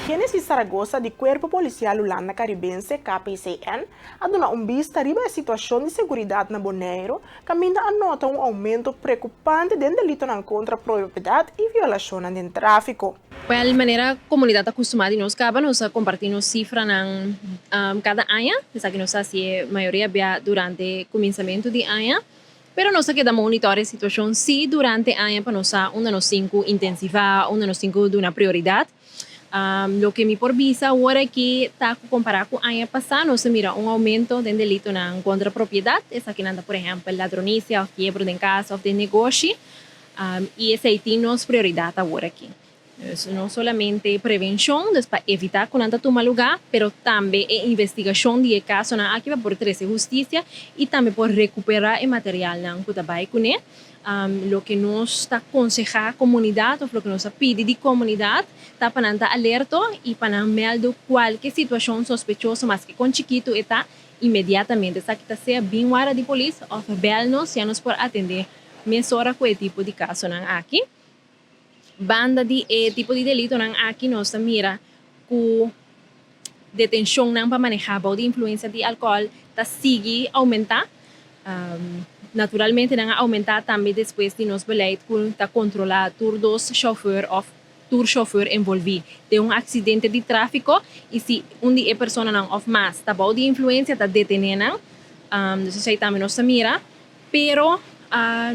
Genesis Zaragoza di Kuerpo Polisial Hulanda Karibense, KPCN, a duna un bista riba e situashon di seguridat na Boneiru, kaminda a nota un oumento preokupante den delitonan kontra propiedat i violashonnan den tráfiko. Wel, manera komunidat ta kustumá di nos kaba, nos a kompartí nos sifranan kada aña. Esaki nos a hasi e mayoria bia durante kuminsamentu di aña. Pero nos a keda monitor e situashon sí durante aña pa nos sa unda nos tin ku intensivá, unda nos tin ku duna prioridat. Loke mi por bisa awor aki ta ku kompará ku aña pasá nos a mira un oumento den delitonan kontra propiedat. Esakinan ta por ehèmpel ladronisia òf kiebro den kas òf den negoshi. I esei tin nos prioridat awor aki. Dus no solamente prevenshon, dus pa evitá ku nan ta tuma lugá, pero tambe e investigashon di e kasonan aki pa por trese hustisia i tambe por rekuperá e materialnan ku ta bai kuné. Loke nos ta konsehá komunidat òf loke nos ta pidi di komunidat ta pa nan ta alerto i pa nan mèldu kualke situashon sospechoso maske kon chikitu e ta inmediatamente. Esaki ta sea bin wara di polis òf bèl nos ya nos por atendé mesora ku e tipo di kasonan aki. Banda di e tipo di delitonan aki nos ta mira ku detenshonnan pa manehá bou di influensia di alkohòl ta sigui oumentá. Naturalmente nan a oumentá tambe despues di nos beleid ku ta kontrolá tur dos shofùr òf tur shofùr envolví den un aksidente di tráfiko i si un di e personanan òf mas ta bou di influensia ta detené nan. Dus esei tambe nos ta mira. Pero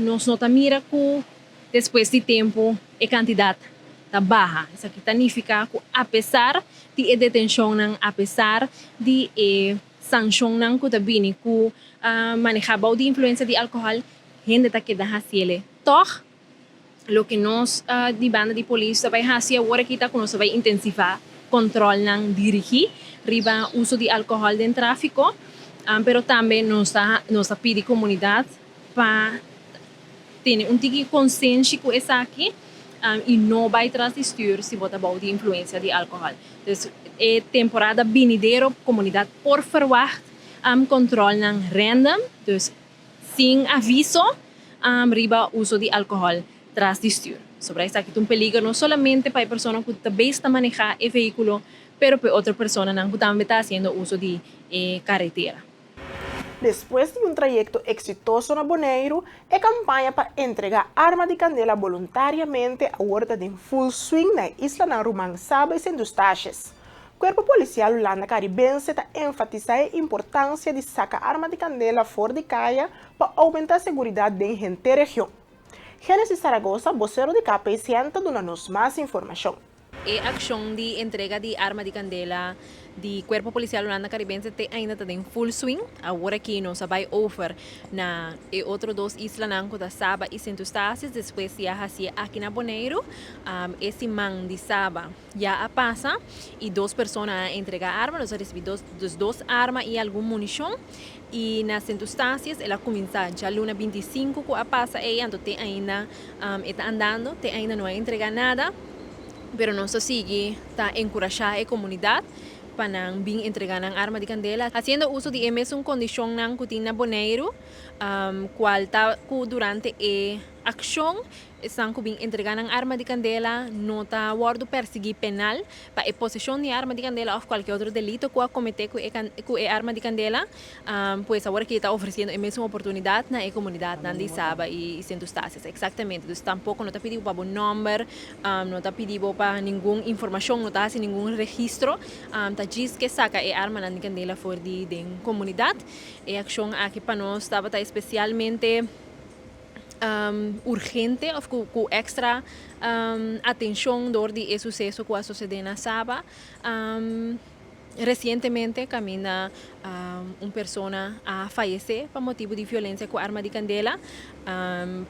nos no ta mira ku Despues di tempu e kantidat ta baha. Esaki ta nifiká ku apesar di e detenshonnan, apesar di e sanshonnan ku ta bini ku manehá bou di influensia di alkohòl, hende ta keda hasiel. Tòg, loke nos di banda di polis ta bai hasi awor aki ta ku nos ta bai intensivá kòntròlnan dirigí riba uso di alkohòl den tráfiko, pero tambe nos ta pidi komunidat pa Tene un tiki konsenshi ku esaki i no bai tras di stür si bo ta bou di influensia di alkohòl. Dus e temporada binidero komunidat por ferwagt kòntròlnan random, dus sin aviso, riba uso di alkohòl tras di stür. Sobra esaki ta un peliger no solamente pa e persona ku ta bes ta manehá e vehíkulo, pero pa e otro personanan ku tambe ta hasiendo uso di e karetera. Despues di un trayekto eksitoso na Boneiru, e kampaña pa entregá arma di kandela boluntariamente awor ta den full swing na e islanan ruman Saba i Sint Eustatius. Kuerpo Polisial Hulanda Karibense ta enfatisá e importansia di saka arma di kandela for di kaya pa oumentá seguridat den henter region. Genesis Zaragoza, bosero di KPCN ta duna nos mas informashon. E akshon di entrega di arma di kandela di Kuerpo Polisial Hulanda Karibense te ainda ta den full swing. Awor aki nos a bai over na e otro dos islanan ku ta Saba i Sint Eustatius, despues ya hasié aki na Boneiru. E siman di Saba ya a pasa i dos persona a entrega arma, nos a risibí dos dus dos arma i algun munishon. I na Sint Eustatius el a kuminsá djaluna 25 ku a pasa ei, anto te ainda E ta andando, te ainda no a entrega nada, pero nos ta sigui ta enkurashá e komunidat pa nan bin entrega nan arma di kandela, hasiendo uso di e mesun kondishonnan ku tin na Boneiru, kual ta ku durante e akshon esnan ku bin entrega nan arma di kandela no ta wòrdu persiguí penal pa e poseshon di arma di kandela òf kualke otro delito ku a kometé ku e ku e arma di kandela. Pues awor aki e ta ofresiendo e mesun oportunidat na e komunidatnan di Saba i Sint Eustatius. Eksaktamente. Dus tampoko no ta pidi bo pa bo nòmber, no ta pidi bo pa ningun informashon, no ta hasi ningun registro. Ta djis ke saka e armanan di kandela for di den komunidat. E akshon aki pa nos tabata espesialmente urgente òf ku èkstra atenshon dor di e suseso ku a sosodé na Saba. Resientemente kaminda un persona a fayesé pa motibu di violensia ku arma di kandela.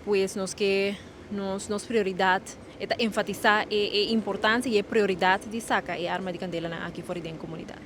Pues nos ke nos nos prioridat e ta enfatisá e importansia i e prioridat di saka e arma di kandelanan aki for di den komunidat.